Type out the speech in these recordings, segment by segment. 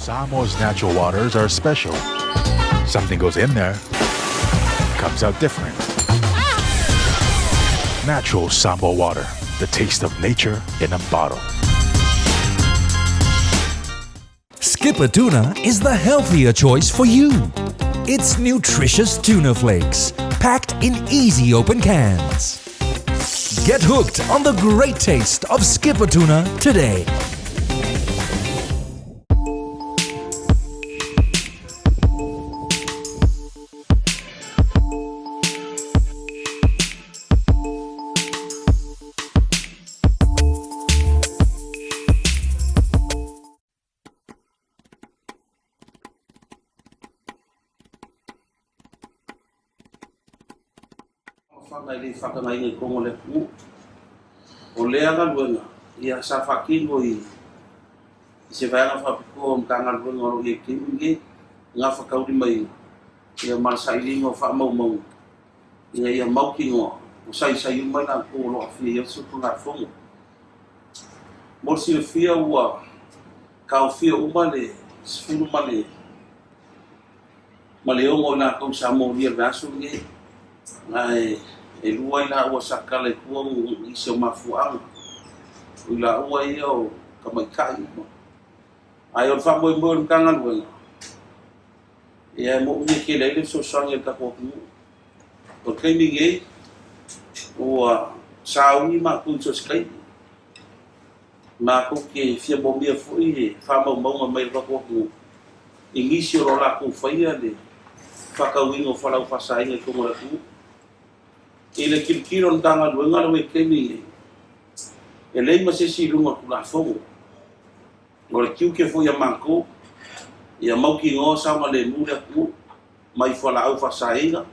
Samoa's natural waters are special. Something goes in there, comes out different. Natural Samoa water, the taste of nature in a bottle. Skippa Tuna is the healthier choice for you. It's nutritious tuna flakes, packed in easy open cans. Get hooked on the great taste of Skippa Tuna today. Fana i le faatagaina i totonu o le atunuu. O lea galuega, ia sa faatino i se vaega faapitoa o Matagaluega o lo o i ai i le taimi lenei, gafataulimaina ia ma le sailiga o faamaumauga ina ia mautinoa ua saisai uma i latou o lo o aafia i ai solitulafono. Mo le silafia ua taofia uma le 16 o i latou sa molia i le vaiaso lenei, ae e lua i laua sa tatala i tua nisi o mafuaaga, o i laua ia o tamaitai uma. Ae o le faamoemoe o le Matagaluega, ia e moomia tele ai le fesoasoani a le tatou atunuu. O le taimi nei, ua sauni matou i so o se taimi. Matou te fia moomia foi le faamaumauga mai le tatou atunuu i nisi o lo o latou faia le faatauina o fualaau faasaina i totonu o le atunuu. I le tilotilo a le Matagaluega le vaitaimi nei, e leai ma se isi i luga o le Tulafono. O le tiute foi a matou, ia mautinoa saogalemu le atunuu mai fualaau faasaina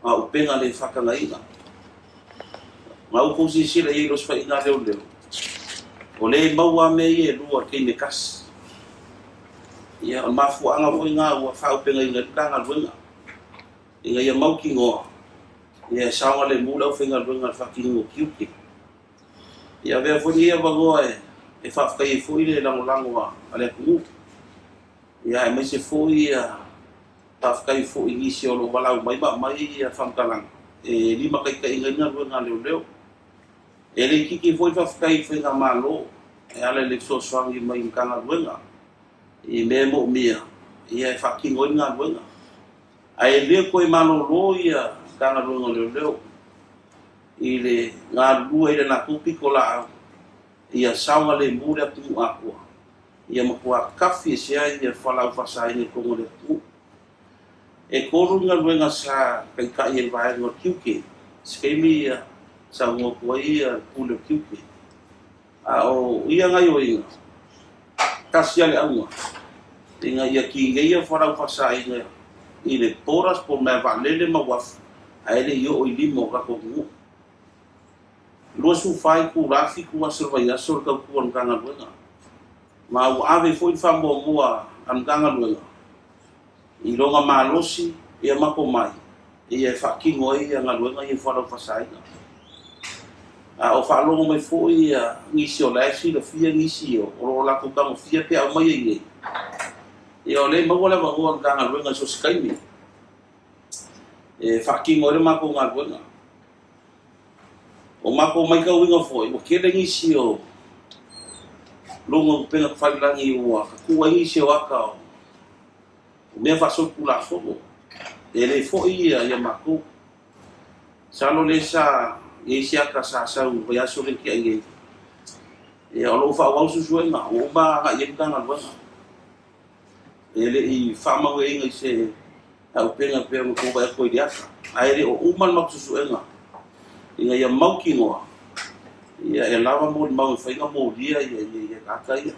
ma upega le faatagaina. Na outou silasila i ai i le osofaiga a leoleo, o lea e maua lava mea ia e lua i le taimi e tasi. Ia, o le mafuaaga foi lena ua faaaupegaina ai le Matagaluega, ina ia mautinoa ia e saogalemu le aufaigaluega i le faatinoina o tiute. Ia avea foi lenei avanoa e faafetai ai foi le lagolago a le atunuu, ia aemaise foi ia faafetai foi i nisi o lo o valaau mai ma aumai ia faamatalaga e limataitaiina ai galuega a leoleo. E le itiiti foi le faafetai i le faigamalo e ala i le fesoasoani mai i Matagaluega i mea e moomia ia e faatino ai le galuega. Ae le toe malolo ia Matagaluega o Leoleo i le galulue i le latou pitolaau ia saogalemu le atunuu atoa, ia matua tafi esea ia fualaau faasaina i totonu o le atunuu. E tolu ni galuega sa taitai e le vaega o le tiute, se taimi ia saunoa atu ai ia le pule o le tiute. A o ia gaioiga, tasi lava le auga, ina ia tineia fualaau faasaina i le borders po o mea vaalele ma uafu, ae le i oo i lima o tatou atunuu. 24 itula, 7 aso o le vaiaso le tautua a le Matagaluega. Ma ua ave foi le faamuamua a le Matagaluega i lona malosi ia ma tomai ia e faatino ai ia galuega ia i fualaau faasaina. A o faalogo mai foi ia nisi o la e silafia nisi o lo o latou tagofia pe aumai ai nei, ia o lea e maua le avanoa o le Matagaluega i so o se taimi e faatino ai le matou galuega. O matou matauina foi, ua tele nisi o luga o upega tafailagi ua tatua ai nisi o ata o mea faasolitulafono. E le foi ia matou. Masalo lea sa i ai se ata sa sau i le vaiaso lea na tea nei. Ia, o lo o faaauau suesuega, ua uma agai i ai le Matagaluega. E le i faamaueina i se auupega pei ona outou vaai atu ai i le ata. Ae le o uma le matou suesuega ina ia mautinoa ia e lava molimau e mafai ona molia ia ata ia.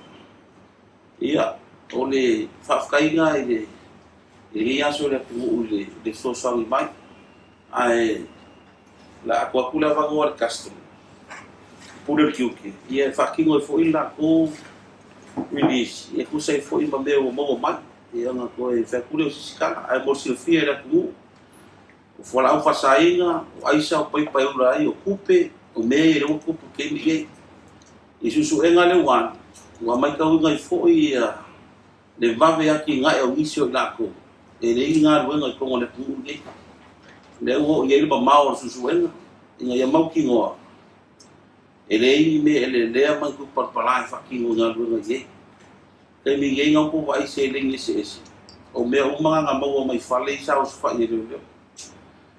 Ia, o le faafetaiga i lenei aso i le atunuu i le fesoasoani mai. Ae la atu atu le avanoa i le custom, pule o le tiute, ia e faatino ai foi le latou release, e tusa ai foi ma mea ua maua mai. Ia ona toe fai atu lea o se isi tala. Ae mo le silafia e le atunuu, o fualaau faasaina, o aisa, o paipa e ula ai, o tupe, o mea ia lea ua tupu i le taimi lenei. I suesuega lea ua alu, ua matauina ai foi ia Le vave atinae o nisi o i lakou e leai ni galuega i totonu o le atunuu lenei. Lea ua oo i ai le mamao o le suesuega ina ia mautinoa e leai ni mea e lelea ma ni tupe palapala e faatino i galuega i ai. Taimi nei na outou vaai i seleni eseese, o mea uma na na maua mai fale ia sa osofai e leoleo.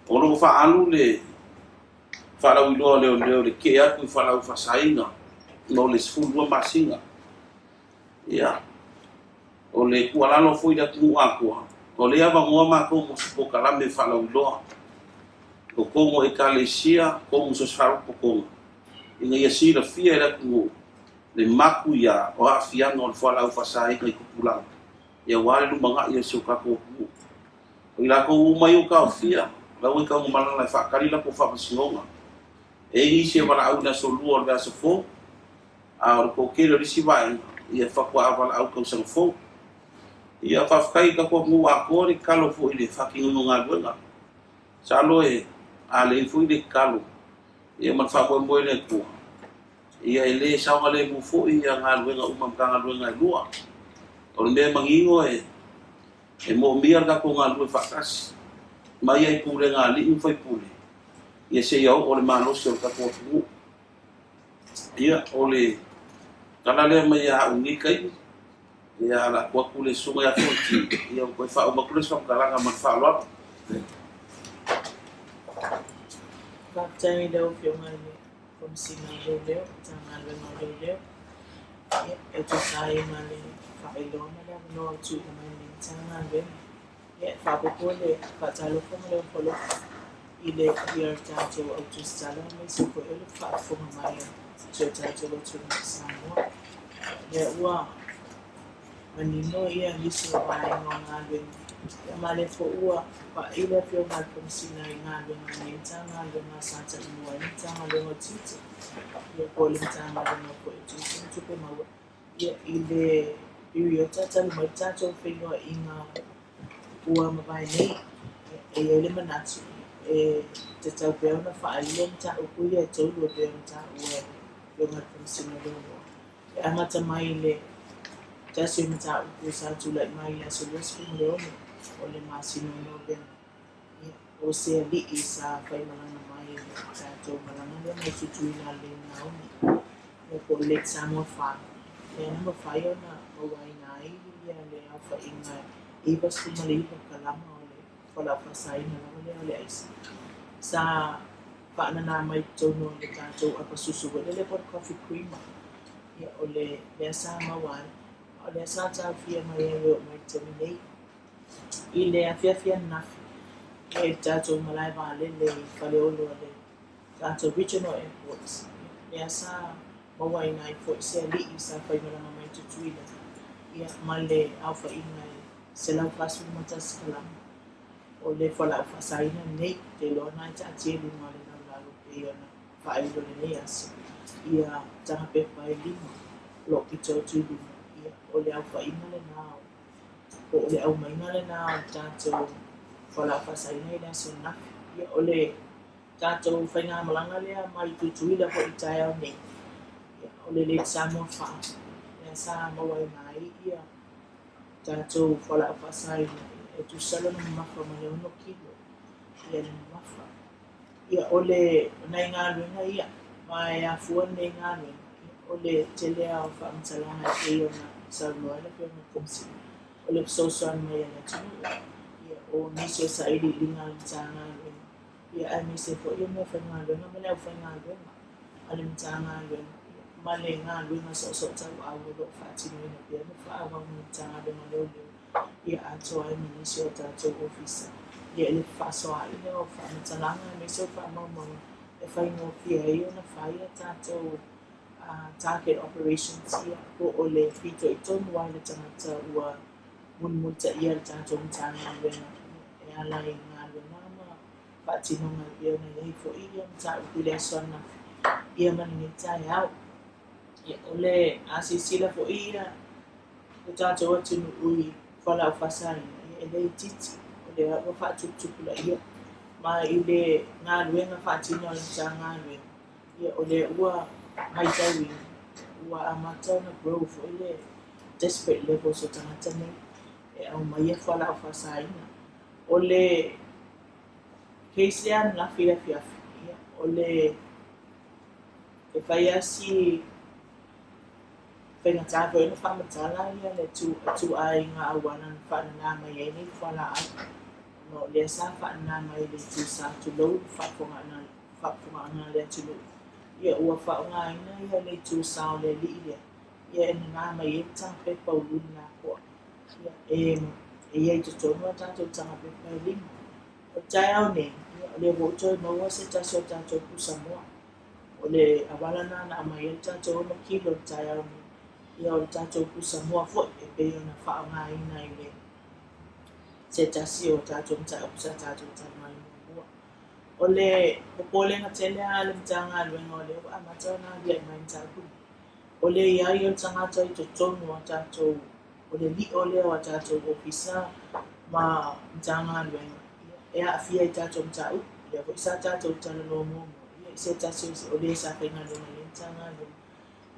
O lo o faaalu le faalauiloa a leoleo i le tetee atu i fualaau faasaina mo le 12 masina. Ia, o le tuualalo foi i le atunuu atoa, o lea e avanoa matou mo se polokalame faalauiloa i totonu o Ekalesia, totonu o so o se faalapotopotoga, ina ia silafia e le atunuu le matuia o aafiaga o le fualaau faasaina i tupulaga, ia aua le lumanai o si o tatou atunuu. O i latou uma ia ua taofia, o la ua i Tanumalala e faatali latou faamasinoga. E i ai nisi e valaau i le aso Lua o le vaiaso fou, a o le toatele o le isi vaega, ia faatoa valaau i le tausaga fou. Ia faafetai i le tatou atunuu atoa le tatalo foi i le faatinoina o galuega. Masalo e a leai foi le tatalo ia ma le faamoemoe i le Atua, ia e le saogalemu foi ia galuega uma a Matagaluega e lua. O le mea manino e e moomia le tatou galulue faatasi mai lava i pulega a alii ma faipule ia seia oo le malosi o le tatou atunuu. Ia, o le tala lea mai ia au i lenei taimi, ia, ae o le a tuu atu le susuga ia Fonoti, ia ona toe faauma atu lea o se faamatalaga ma le faaaloalo. Faafetai i lau Afioga i le Komesina o Leoleo, Matagaluega o Leoleo, ia, e tusa ai ma le faailoa ma le avanoa ua tuuina mai e lenei Matagaluega. Ia, e faaopoopo le faatalofa ma le ofo alofa i le paia o le tatou au tusitala aemaise foi o le faafofoga mai a si o tatou atunuu o Samoa. Lea ua manino ia nisi o vaega o galuega, ia ma lea foi ua pai le Afioga a le Komesina i galuega a lenei Matagaluega sa taimua ai le Matagaluega o Tiute, ia po o le Matagaluega foi o Tiute ma Tupe Maua, ia i le piriota talu mai le tatou feiloaiga ua mavae nei. E i ai le manatu, e tatau pea ona faailo mataupu ia e tolu e pei ona taua e le Afioga i le Komesina o Leoleo. E amata mai i le tasi o mataupu sa tulai mai i le aso 26 o le masina o Novema, ia, o se alii sa faimalaga mai i le tatou malaga lea mai Tutuila i le Naomi, ia po o le Lake Samoa 4, lea na mafai ona mauaina ai ia le aofaiga e 99 kalama o le fualaau faasaina lava lea o le aisa. Sa faanana mai totonu o le tatou apa susu foi lele po o le coffee creamer. Ia, o le mea sa maua ai, a o lea sa taofia mai ai e oo mai i le taimi nei. I le afiafi ananafi, ia i le tatou malae vaalele i Faleolo a le tatou Regional Airport, lea sa mauaina ai foi se alii sa faimalaga mai Tutuila, ia, ma le aofaiga e 141 kalama o le fualaau faasaina lenei. Ou te iloa na e taatia i luga o le lalolalo e pei ona faailo i lenei aso ia taga pepa e lima o lo o pito atu i luga, ia, o le aofaiga lena o po o le aumaiga lena o le tatou fualaau faasaina i le aso ananafi. Ia, o le tatou faigamalaga lea mai Tutuila foi i le taeao nei, ia, o le Lake Samoa 4, lea sa mauaina ai ia tatou fualaau faasaina, e tusa lona mamafa ma le 6 kilo ia le mamafa. Ia, o le o nai galuega ia, ma e afua lenei galuega, o le tele lava o faamatalaga e pei ona saunoa ai le Afioga i le Komesina, o le fesoasoani mai a le atunuu, ia, o nisi o sailiiliga a le Matagaluega, ia aemaise foi o meafaigaluega ma le aufaigaluega a le Matagaluega, ia, ma le galuega soosootauau o lo o faatinoina pea ma faaauau e le Matagaluega o Leoleo, ia atoa ai ma nisi o tatou ofisa. Ia, i le fefaasoaai lea o faamatalaga aemaise o faamaumauga e faigofie ai ona fai a tatou target operations, ia, po o le fitoitonu lava i le tagata ua mulimulitaia e le tatou Matagaluega e ala i galuega ma faatinoga e pei ona i ai foi ia mataupu i le aso ananafi ia ma lenei taeao. Ia, o le a silasila foi ia lo tatou atunuu i fualaau faasaina, ia e le itiiti, o lea ua faatuputupulaia. Ma i le galuega faatino a le Matagaluega, ia o lea ua matauina ua amata ona grow foi le desperate levels o tagata nei e aumaia fualaau faasaina. O le case lea ananafi i le afiafi, ia, o le e fai lava si faigata foi ona faamatala le ituaiga auala na faanana mai ai nei fualaau, ona o lea sa faanana mai i le itusa, tulou le faafofogaaga a le atunuu, ia ua faaaogaina le itusa o le alii lea e nana mai ai le taga pepa ulu lapoa. E i ai i totonu a tatou taga pepa e 5. O le taeao nei, o lea ua ou toe maua se tasi o tatou pusamoa. O le auala lena na aumai ai le tatou 6 kilo i le taeao nei. Ia o le tatou pusamoa foi e pei ona faaaogaina i le se tasi o tatou mataupu sa tatou talanoaina muamua. O le popolega tele lava a le Matagaluega o lea ua amata ona aliae mai mataupu nei, o le i ai o le tagata i totonu o tatou, o le lio lea o a tatou ofisa ma Matagaluega e aafia i tatou mataupu. Lea foi sa tatou talanoa muamua i se tasi o le sa faigaluega i le Matagaluega,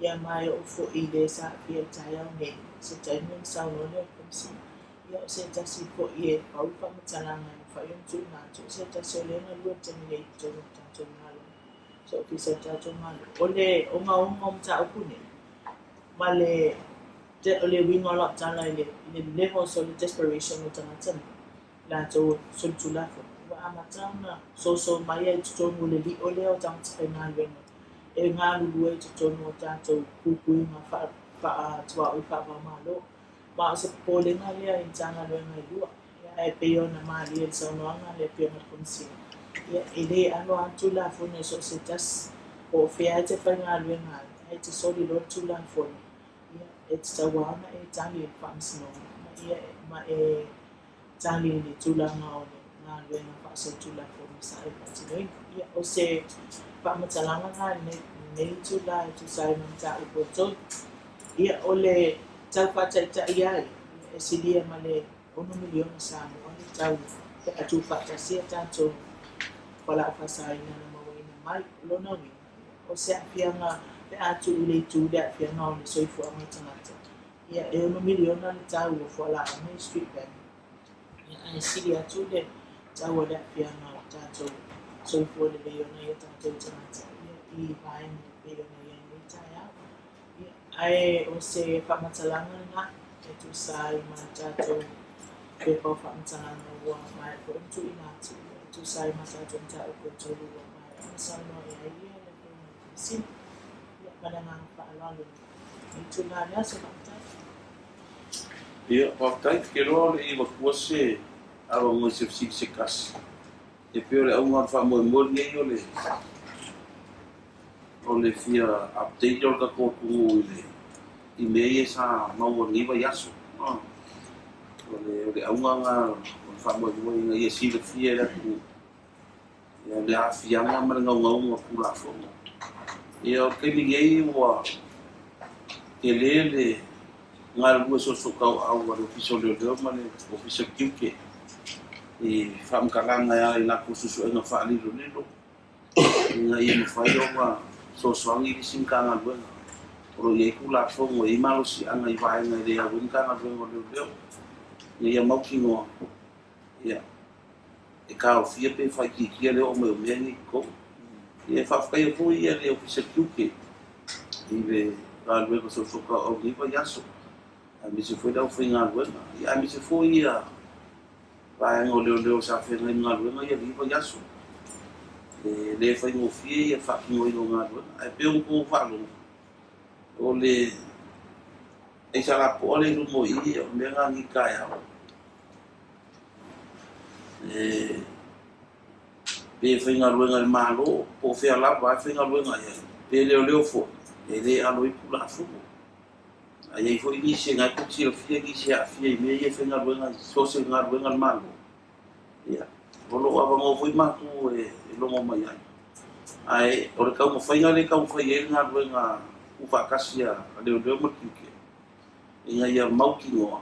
ia ma e oo foi i le sa aafia i le taeao nei, se taimi ona saunoa lea o le Komesina. Ia o se tasi foi e pau le faamatalaga e mafai ona tuuina atu, o se tasi o lea e galue i le taimi nei i totonu o le tatou Malo, se ofisa o le tatou Malo. O le ogaoga o mataupu nei, ma le o le uiga o lau tala i le levels o le desperation o tagata nei, latou solitulafono, ua amata ona soso mai ai i totonu o le lio lea o tagata faigaluega e galulue i totonu o tatou puipuiga faatuaoi faava-o-Malo. Ma o se popolega lea i Matagaluega e lua, ae pei ona malie i le saunoaga a le Afioga i le Komesina, ia e le alo lava le Tulafono i so o se tasi, po o fea e te faigaluega ai, ae te soli loa le Tulafono, ia e tatau lava ona e tali i le Faamasinoga, ma e tali i le tulaga o le galuega faasolitulafono sa e faatinoina. Ia, o se faamatalaga lena i lenei itula e tusa ai ma mataupu e 3. Ia, o le tau faataitai ai, e silia ma le $6 miliona Samoa le tau pe a tuufaatasia tatou fualaau faasaina na mauaina mai. O lona uiga, o se aafiaga pe a tuu i le itu le aafiaga o le soifuaga o tagata, ia e $6 miliona le tau o fualaau nei street vending. Ia, ae sili atu le tau o le aafiaga o tatou soifua lelei ona ia tatou tagata ia i vaega e pei ona i ai nei taeao. Ia, ae o se faamatalaga lena e tusa ai ma tatou pepa o faamatalaga ua maea foi ona tuuina atu e tusa ai ma tatou mataupu e 3 ua maea ona saunoa i ai ia le Afioga i le Komesina. Ia, ma le agaga faaaloalo i itula le aso, faafetai. Ia, faafetai. Ou te iloa o le i avatua se avanoa i se fesili se tasi. E pei o le auga o le faamoemoe lenei o le fia update o le tatou atunuu i le i mea ia sa maua i lenei vaiaso. O le auga lena o le faamoemoe ina ia silafia e le atunuu ia le aafiaga ma le naunauga o Tulafono. Ia o le taimi nei ua tele le galulue soosootaoau a le Ofisa o Leoleo ma le Ofisa o Tiute i faamatalaga e ala i latou suesuega faalilolilo ina ia mafai ona fesoasoani i nisi Matagaluega o lo o i ai Tulafono e i ai malosiaga i vaega e le au ai Matagaluega o Leoleo ina ia mautinoa ia e taofia pe faaitiitia le oo mai o mea nei i totonu. Ia e faafetaia foi ia le Ofisa Tiute i le galuega soosootaoau i lenei vaiaso, aemaise foi le aufaigaluega, ia aemaise foi ia vaega o leoleo sa feagai ma galuega ia i lenei vaiaso. E le faigofie ia le faatinoina o galuega, ae pei ona outou faalogo, o le aisa lapoa lea i luma o i, o le mea lena nei taeao. Pe faigaluega i le Malo, po o fea lava e faigaluega i ai, pe leoleo foi, e le alo ai Tulafono. Ae i ai foi nisi, na e tou te silafia nisi e aafia i mea ia e faigaluega i so o se galuega a le Malo. Ia, o lo o avanoa foi matou e logo mai ai. Ae o le taumafaiga lea e taumafai ai le galuega tuufaatasi a leoleo ma le tiute, ina ia mautinoa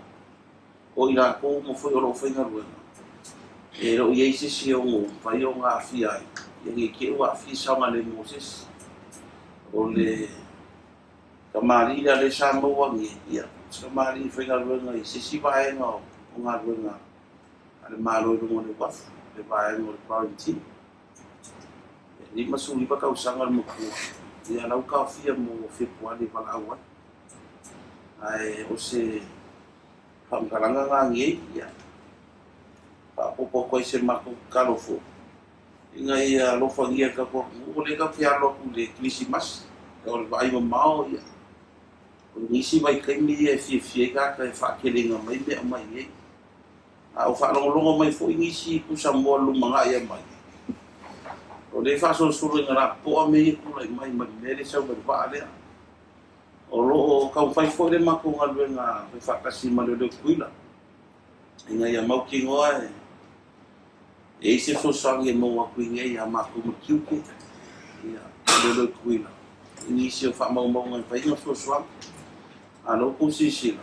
o i latou uma foi o lo o faigaluega, e le o i ai se isi e ono mafai ona aafia ai, ia ne i te i ua aafia se saogalemu o se isi. O le tamalii lea lea sa maua nei, ia, O se kamali'i faigaluega i se isi vaega o galuega a le Malo i luga o le uafu, le vaega o le quarantine. E 59 tausaga le matua, ia la ua taofia mo Fepuari e valaau ai. Ae o se faamatalaga lena nei, ia faaopoopo atu ai se matou tatalo foi ina ia alofagia e le tatou atunuu, o lea tatou te alo atu i le Kerisimasi, o le vaai mamao, ia, o nisi vaitaimi ia e fiafia ai tagata e faateleina mai mea e aumai i inei. A o faalogologo mai foi nisi pusamoa i le lumanai e aumai, o lea e faasolosolo ina lapopoa mea ia e tulai mai ma le mea lea e sau mai le vaa lea. O lo o taumafai foi le matou galuega faifaatasi ma Leoleo Tutuila ina ia mautinoa e i ai se fesoasoani e maua atu i inei ia matou ma tiute ia ma Leoleo Tutuila i nisi o faamaumauga e mafai ona fesoasoani. A o lea ua outou silasila,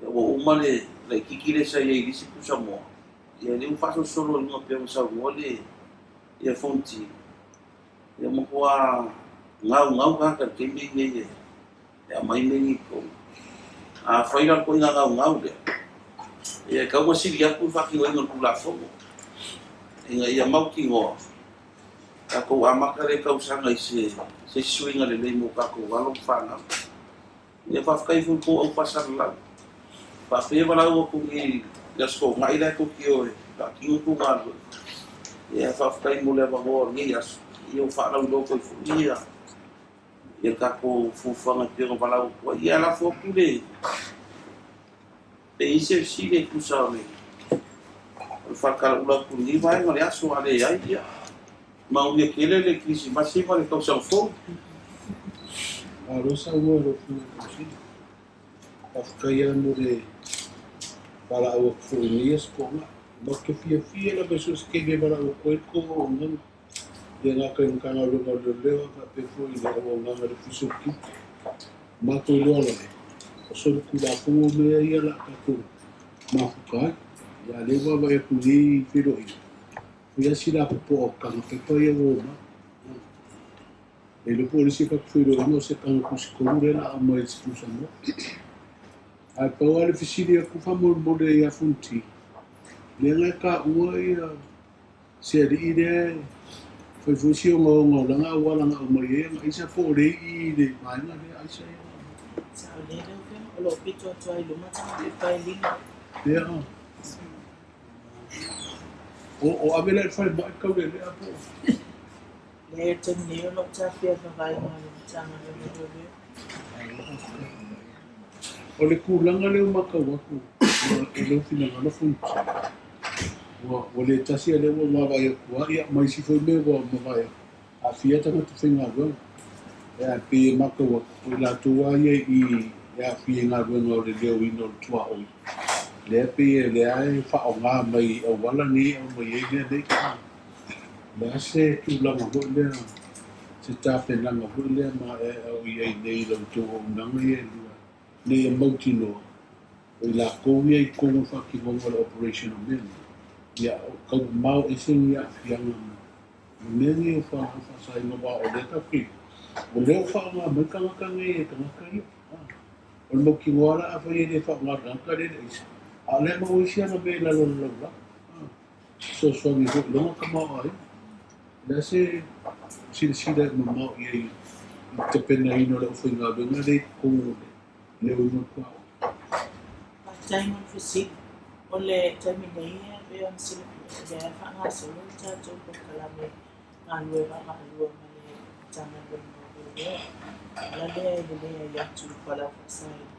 ia ua uma le laitiiti lea sa i ai i le isi pusamoa, ia lea ua faasolosolo i luga pei ona saunoa le ia Fonoti, ia ua matua gaugau tagata i le taimi lenei e aumai mea nei i totonu. Afai la o le ituaiga gaugau lea, ia e tatau ona sili atu le faatinoina o le Tulafono ina ia mautinoa tatou amata lea tausaga i se isi suiga lelei mo tatou alo ma fanau. Ia faafetai foi i tou au faasalalau. Faapea valaau atu nei i le Aso Toonai la e tou te o e faatino tou galuega. Ia faafetai mo le avanoa o lenei aso, ia ua faalauiloa atu ai foi ia le tatou fuafuaga e pei ona valaau atu ai. Ia lafo atu le pe i ai se fesili e tusa o le faatalaula atu i lenei vaega o le aso, a leai, ia manuia tele le Kerisimasi ma le tausaga fou. Malo saunoa i lau Afioga i le Komesina. Faafetai lava mo le valaau atu foi i lenei aso Toonai. Matou te fiafia lava i so o se taimi e valaau atu ai le tou auaunaga, e le gata i le Matagaluega o Leoleo ae faapea foi i le auaunaga a le Ofisa o Tiute. Matou iloa lava, o solitulafono mea ia o le a tatou mafuta ai. Ia a o lea ua vaavaai atu i lenei feiloaiga, fai lava si lapopoa o taga pepa ia ua omai. Le iloa po o le isi tatou feiloaiga o se taga tusitolu lea o le a aumai i le Tusamoa. Ae pau lava le fesili atu faamolemole ia Fonoti, lea na e taua ia se alii lea e fai foi si ogaoga o lana auala na aumai ai ana aisa po o lea i i le vaega lea aisa ia na aumai. Saolele lau Afioga, o lo o pito atu lava i luma tagata i paelina. Lea o. O ave la i le falemai Taulealea po o. Leai, o le taimi nei o lo o tafea vavaega o le Matagaluega o Leoleo. O le tulaga lea ua matau atu i lou finagalo Fonoti, ua le tasi a lea ua vaavaai atu lava, ia ma isi foi mea ua mavae atu, aafia tagata faigaluega. Ae pei e matau atu, o i latou lava ia i e aafia i galuega o le leoina o le tuaoi, lea pei e lea e faaaoga mai i auala nei e aumai ai mea nei. O le a se tulaga foi lea, se tapenaga foi lea maeaea o i ai nei i la outou auaunaga ia e lua, ina ia mautinoa o i latou ia i totonu o le faatinoga o le operation o mea nei, ia o tau mamao ese ni aafiaga ma mea nei o fualaau faasaina, aua o lea tatou te iloa, o lea ua faaaoga mai tagata nei e tagata ia. O le mautinoa la afai e le faaaoga e le tagata lea le aisa, a o lea e maua isi ana mea i lalo o le lalolagi. Fesoasoani foi i lona tamaoaiga. O le a se silasila mamao i ai i le tapenaina o le aufaigaluega lea i totonu o le leoina o le tuaoi? Faafetai mo le fesili. O le taimi nei e pei ona silafia, o lea e faagasolo le tatou polokalame galue vaavaalua ma le Matagaluega o Leoleo. O le ala lea e lelei ai atu i fualaau faasaina.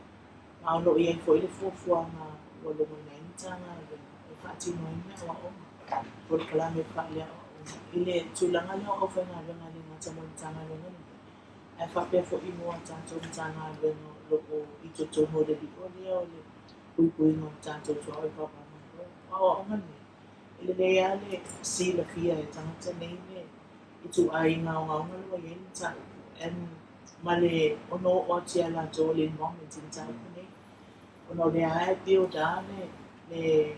Ma o lo o i ai foi le fuafuaga ua logoina ai le Matagaluega e faatino ai ni aoaoga, polokalame faale-aoaoga i le tulaga lea o aufaigaluega e le gata mo le Matagaluega lenei, ae faapea foi mo a tatou Matagaluega o lo o i totonu o le lio lea o le puipuiga o tatou tuaoi faava-o-Malo. O aoaoga nei, e lelei lava le silafia e tagata nei le ituaiga ogaoga lea ua i ai le mataupu and ma le ono oo atu ia latou o le involvement i mataupu nei. Ona o lea lava e build lava le le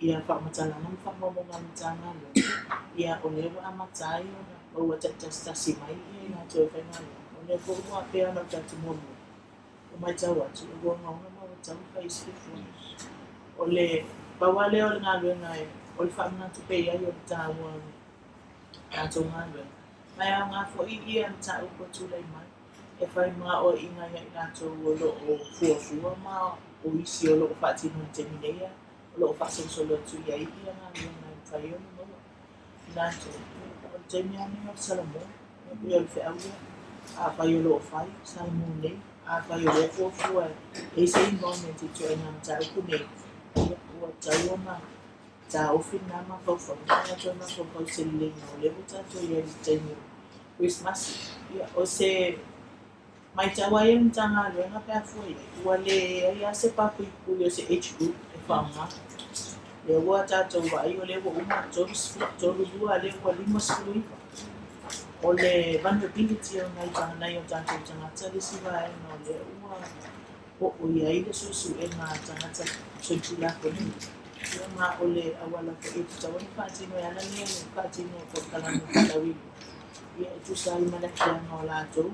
ia faamatalaga ma faamaumauga a le Matagaluega, ia o lea ua amata ai ona maua taitasitasi mai ia i latou e faigaluega. O lea foi ua pei ona ou tatou muamua, Ua matau atu, ua ogaoga ma ua tatau ona fai isi fuafuaga. O le pau lava lea o le galuega o le faamanatu pea i ai o le taua o le tatou galuega. Ma e aoga foi ia mataupu e tulai mai e fai ma aoaiga ia i latou o lo o fuafua ma o isi o lo o faatino i le taimi nei o lo o faasolosolo atu i ai ia galuega e mafai ai ona maua i latou. O le taimi lava lenei o le Salamua, ia o le feau lea. Afai o lo o fai, Salamua nei. Afai o lea e fuafua e i ai se involvement i ituaiga mataupu nei, ia ua tatau ona taofi lena mafaufauga ma toe mafaufau i se leleiga o lea ua tatou i ai i le taimi o Kerisimasi. Ia, o se matau lava ia a le Matagaluega pe a fua i ai, ua leai lava se papuipui o se age group e faaaoga. Lea ua tatou vaai o lea ua uma 30, 32, a lea ua 59. O le vulnerability o nai o tatou tagata le isi vaega o lea ua oo i ai le suesuega a tagata solitulafono. Ia ma o le auala foi e tatau ona faatino e ala lea le faatino o polokalame faalauiloa, ia e tusa ai ma le aafiaga o latou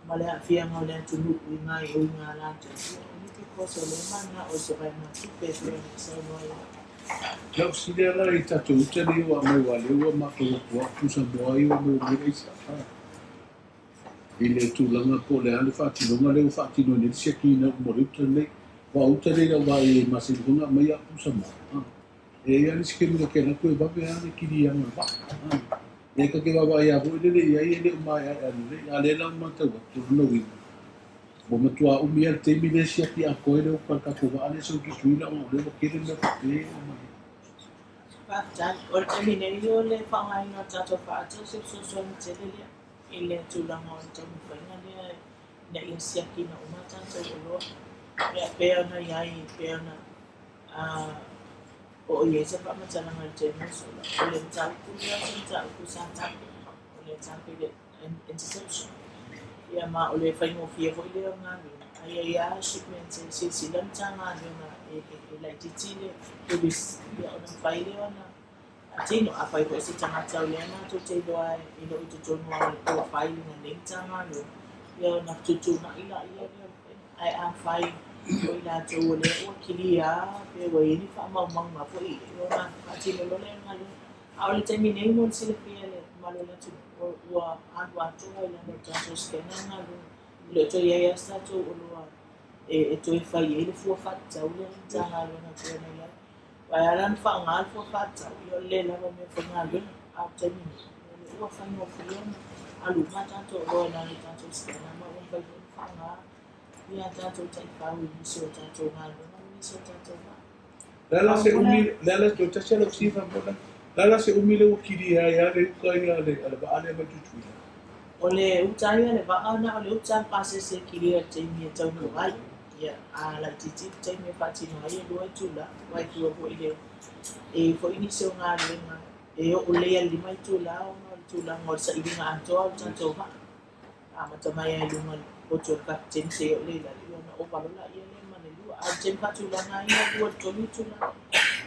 ma le aafiaga o le atunuu i gaoioiga a latou. Ia only because o lea e mananao i se vaegatupe e pei ona e saunoa i ai. Lau fesili lava la i tatou uta nei ua aumai aua o lea ua matou atu lava o Tusamoa ia ua maua mai ai sa i le tulaga po o le a le faatinoga lea ua faatino ai nei le siakiina uma o le uta lenei. Aua o uta nei lau vaai e masani foi ona aumai au Samoa. E i ai lava le isi taimi na te alu atu e vave lava le kiliaga o le vaa. E ta te vaavaai lava foi lele i ai e le o maeaea lelei. A o lea la ua matau atu, o lona uiga, ua matua umi lava le taimi lea e siaki atoa ai le uta o le tatou vaa lea e sau i Tutuila ona o lea ua tele mea faapea e aumai ai. Faafetai. O le taimi nei o le faaaogaina o tatou faata o se fesoasoani tele lea i le tulaga o le taumafaiga lea ina ia siakiina uma tatou oloa. Ia, pei ona i ai, pei ona oo i ai se faamatalaga i le taimi ua sola, o le mataupu lea o se mataupu sa tapena, o le targeted interception. Ia ma o le faigofie foi lea o galuega, a i ai lava shipments e silasila le Matagaluega e laitiiti le risk, ia ona mafai lea ona faatino. Afai foi o se tagata o lea matou te iloa e le o i totonu o le profile i lenei Matagaluega, ia ona fetuutuunai laia lea o le faiga. Ae afai o i latou o lea ua kilia pe ua i ai ni faamaumauga foi, ia ona faatino loa lea o le galuega. A o le taimi nei mo le silafia e le mamalu o le atunuu, ua alu atoa i lalo o le tatou scanner le galuega. E le o toe i ai lava se tatou oloa e toe fai ai le fua faatatau lea a le Matagaluega e pei ona i ai. Aua e ala ona faaaoga le fua faatatau, ia o le le lava o mea faigaluega. A o le taimi nei, o lea ua faigofie ona alu uma a tatou oloa i lalo o le tatou scanner ma ua mafai foi ona faaaoga ia tatou taifau i nisi o tatou galuega ma nisi o tatou vaa. Le a la se umi, le a la, toe tasi lava lau fesili faamolemole. Le a la se umi lea ua kilia ai lava le uta ia a le vaa lea mai Tutuila? O le uta ia a le vaa, na o le uta a le pasese e kilia i le taimi e taunuu ai. Ia, a laitiiti le taimi e faatino ai, e 2 itula, aua e tua foi i le e i ai foi nisi o galuega e oo lelei lava i le 5 itula ona o le tulaga o le sailiga atoa o le tatou vaa. Amata mai lava i luga o le potu o le kapeteni seia oo lea i lalo, ia ona ova loa laia lea ma le 2. A o le taimi faatulaga lava ia, 2 i le 3 itula.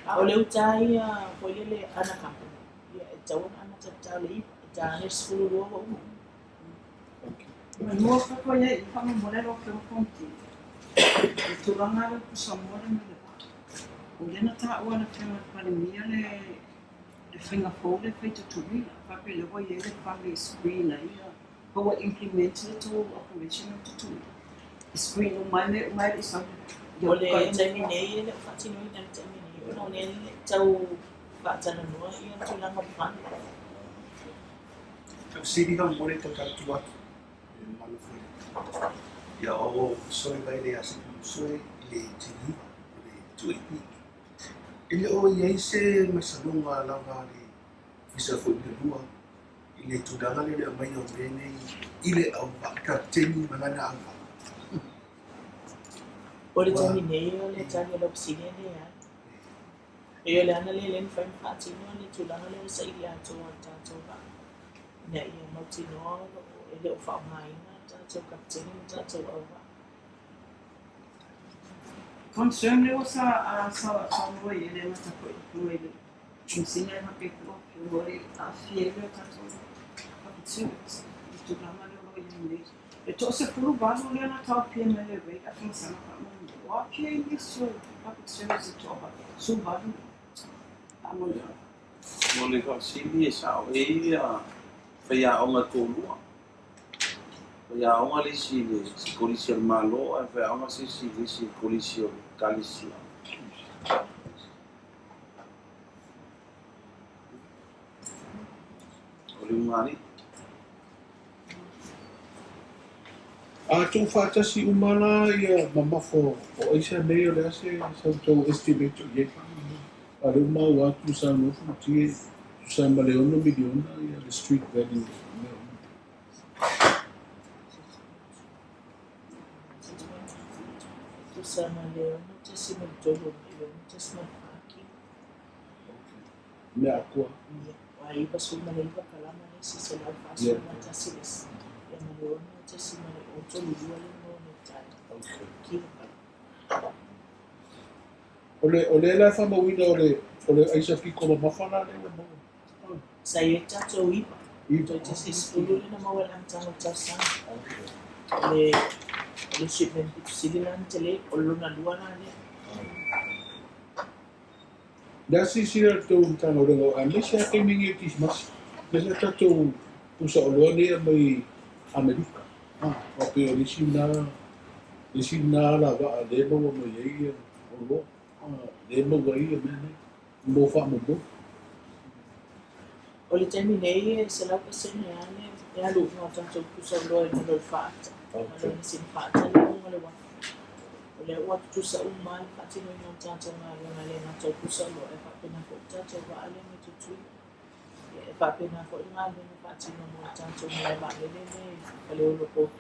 A o le uta lava ia foi lele unaccompanied, ia e tatau ona amata i le ta o le 9, e ta ane le 12 ua uma. Manu papa ia i faamolemole lau Afioga Fonoti i tulaga lea o pusamoa lea mai le vaa. O lea na taua e le Afioga i le Palemia le le faiga fou lea e fai i Tutuila, faapea lea ua i ai le fale e screen ai ia, pe ua implement le tou operation lea i Tutuila, e screen uma ai mea uma e le i sau le vaa. O le taimi nei e le o faatinoina i le taimi nei ona o lea e le i tau faatalanoa ia le tulaga o le fale. Fesili faamolemole e tau tu atu i le mamalu foi. Ia o Soe mai le asipi Soe i le Geneva o le 2AP. E le o i ai se masaloga lava a le Ofisa foi le lua i le tulaga lea o le aumaiga o mea nei i le auvaa, kapeteni ma lana auvaa. O le taimi nei o le tali a lau fesili e leai. E pei o le ana lea lea na mafai ona faatino le tulaga lea o le saili atoa o le tatou vaa ina ia mautinoa o lo o e le o faaaogaina le tatou kapeteni ma tatou auvaa. Concern lea ua sa saunoa i ai le amata foi i le i le Komesina e faapea foi lau Afioga o le aafia ai lea o tatou public servants i le tulaga lea o lo o i ai nei. E 18 lea na taofia mai le rate a fagasaga faamolemole. O aafia ai nisi o public service e 18 faamolemole. Mo le faafesili e sao e i ai faiaoga e toalua. Faiaoga le isi i le kolisi a le Malo ae faiaoga se isi i le isi kolisi o le Ekalesia. O le ulugalii. A tuufaatasi uma la ia mamafa o aisa nei, o le a se sa outou estimate o i ai faamolemole? A o lea ua maua atu ua saunoa Futia e tusa ma le $6 miliona le street value o mea uma. Tusa ma le 6.3 i le 6.4 kilo. Okay. Mea atoa. Ia, aua 99 kalama le isi 141 le isi. Ia ma le 6.032 le maua nei tai. Okay. Kilo kalama. O le o lea la e faamauina o le o le aisa piko mamafa la lea ua maua. Sa i ai tatou iva. Iva. Toeitiiti 10 le na maua i le amataga o le tausaga. Okay. O le o le shipment pito sili la ona tele, o le lona lua la lea. Le a silasila le tou Matagaluega o aemaise lava taimi nei o Kisimasi, aemaise lava tatou pusa oloa nei e aumai Amerika. Aua pei o le isi lena, le isi lena alavaa lea e maua mai ai oloa, lea e maua ai mea nei mo faamaumauga. O le taimi nei e 100% lava le alu i luga o tatou pusa oloa i lalo o le faata. O le masini faata lea i luga o le uafu. O lea ua tutusa uma lava le faatinoina o le tatou galuega e le gata o pusa oloa, e faapena foi le tatou vaa lea mai Tutuila. E faapena foi le galuega faatino mo le tatou malae vaalele lea i Faleolo, both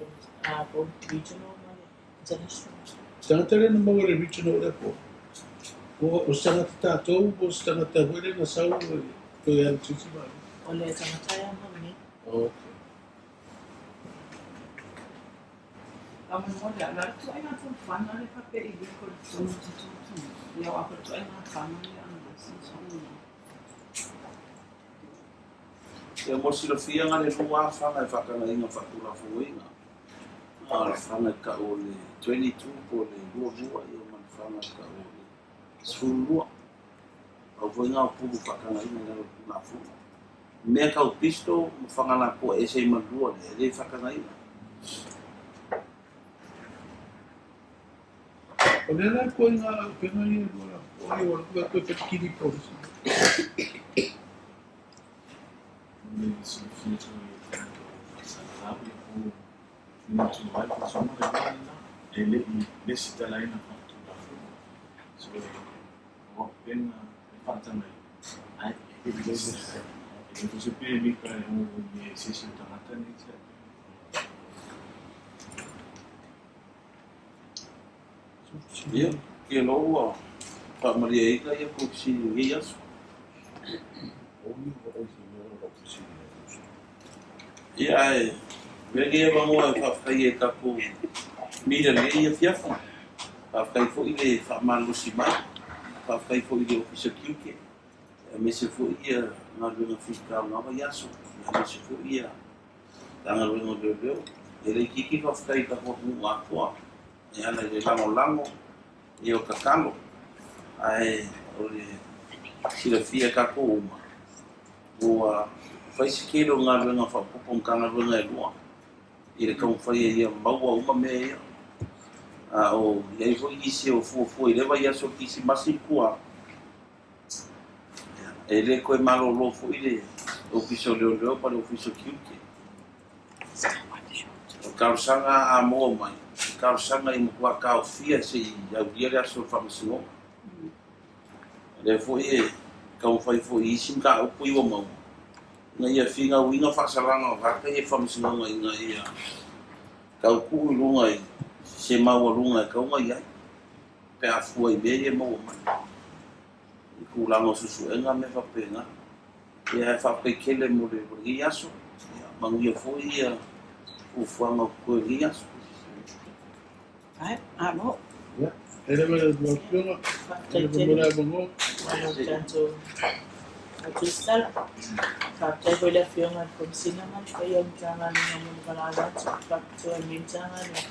regional ma le international. Tagata lea na maua i le regional airport, o se tagata tatou po o se tagata foi lea na sau toe alu i se isi vaalele? O le tagata e ama nei. Okay. Faamolemole, o le a le ituaiga taumafaiga lea faapea i liko i totonu o tatou atunuu? Ia aua po o le ituaiga fana lea a license faamolemole. Ia mo le silafiaga le lua fana e faatagaina faatulafonoina. A o le fana e tau o le 22 po o le 22 ia ma le fana e tau o le 12. Pau foi lena o pulu faatagaina i lalo o le Tulafono. Mea tau pistol ma fana lapoa e ese ai ma le lua lea, e le faatagaina. O le a la ituaiga auupega ia e lua lapoa ia ua alu atu e fai le kili polisi? Mo le silafia foi e tagata o faasalalau ia po o tuuina atu ai le faasoaga le vaa lena e le i lesitalaina faatulafono. So o auupega e faatagaina ae e le i lesitalaina. E le foi se pemita e o i se isi o tagata nei se Ia, ke loa ua faamalieina ia tou fesili i lenei aso. Ia, ae avea lenei avanoa e faafetai ai i tatou mila i lenei afiafi. Faafetai foi le faamalolosi mai, faafetai foi i le Ofisa Tiute, aemaise foi ia galuega fita o lena vaiaso, aemaise foi ia Matagaluega o Leoleo. E le itiiti faafetai i le tatou atunuu atoa e ala i le lagolago ia o tatalo, ae o le silafia e tatou uma, ua fai se tele o galuega faaopoopo o Matagaluega e lua i le taumafai ia maua uma mea ia. A o i ai foi nisi o fuafua i lea vaiaso o le Kirisimasi i tua, e le toe malolo foi le Ofisa o Leoleo ma le Ofisa o Tiute. O le talosaga a maua mai, o le talosaga ia matua taofia se i aulia le aso o le faamasinoga. O lea foi e taumafai foi i isi mataupu ia ua maua, ina ia finauina faasalaga o tagata ia i faamasinoga ina ia tautuu i luga i se maualuga e tatau ona i ai, pe a fua i mea ia e maua mai i tulaga o suesuega ma mea faapena. Ia ae faafetai tele mo le lenei aso, ia manuia foi ia fuafuaga o totoe o lenei aso. Ae, malo. Ia, e le ma le lau Afioga, Faafetai e le tele. ma le avanoa. Malo tatou. Tusitala. Faafetai foi i le Afioga i le Komesina ma le paia o le Matagaluega mo le valaau atu faapitoa i lenei Matagaluega,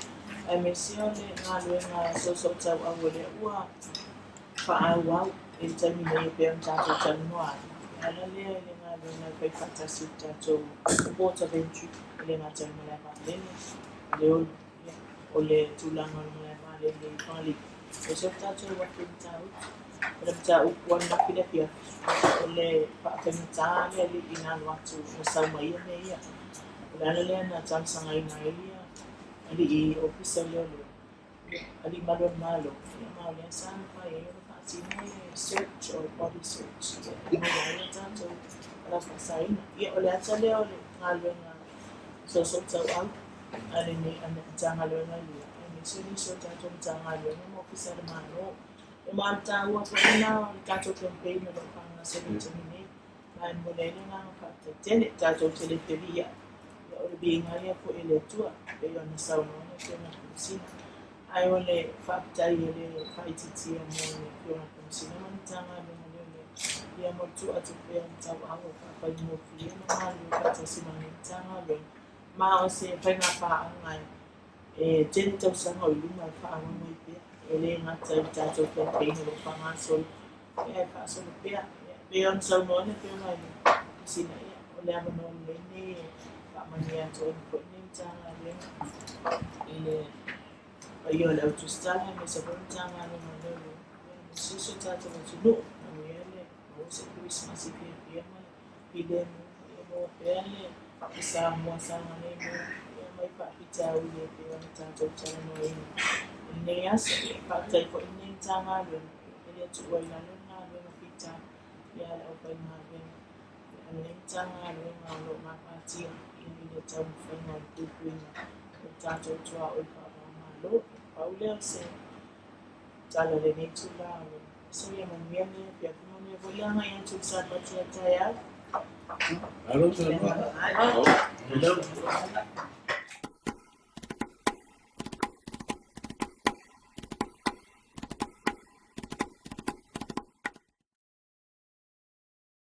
aemaise o le galuega soosootauau o lea ua faaauau i le taimi nei e pei ona tatou talanoa ai. E ala lea i le galuega e fai faatasi i le tatou Port of Entry, e le gata i le malae vaalele, Faleolo, ia, o le tulaga o le malae vaalele i Fagalii, aemaise o le tatou uafu i Matautu. O le mataupu ananafi i le afiafi, o le faafaigata le alii na alu atu na sau mai ia mea ia. O le ala lea na talosagaina ai ia alii ofisa o leoleo, ia, alii malu o le Malo, ia, ma o lea sa mafai ai ona faatino le search or body search, ia, e maua ai a tatou ala faasaina. Ia, o le ata lea o le galuega soosootauau a lenei Matagaluega e lua, aemaise o nisi o tatou Matagaluega ma Ofisa o le Malo. E ma o le taua foi lena o le tatou campaign o lo o faagasolo i le taimi nei, ma e momoli ai le agaga faafetai tele. Tatou te le felia'i, ia o le viiga ia foi e le Atua, e pei ona saunoa le Afioga i le Komesina. Ae o le faafetai e le faaitiitia mo le Afioga i le Komesina ma le Matagaluega o Leoleo, ia mo le tuu atu pea o le tauau e faafaigofie ma galulue faatasi ma lenei Matagaluega, ma o se faiga paaga e tele tausaga o i luma e faaauau ai pea, e le gata i le tatou campaign o lo o faagasolo, ia e faasolo pea. Ia, e pei ona saunoa le Afioga i le Komesina, ia, o le avanoa lelei lenei e faamanuia atu ai foi lenei Matagaluega i le paia o le au tusitala, aemaise foi le Matagaluega o Leoleo, ia, aemaise si o tatou atunuu. Manuia le maua se Kerisimasi fiafia ma le filemu, ia maua pea le Samoa saogalemu, ia mai faafitauli e pei ona tatou talanoaina i lenei aso. Ia, faafetai foi i lenei Matagaluega, e le tuua i lalo le galuega fita ia le aufaigaluega a lenei Matagaluega o lo o gapatia i le taumafaiga o le puipuiga o le tatou tuaoi faava-o-Malo. Pau lea o se tala i lenei itula o le aso. Ia manuia lenei afiafi, manuia foi le agai atu i le Sapati a taeao. Malo saunoa.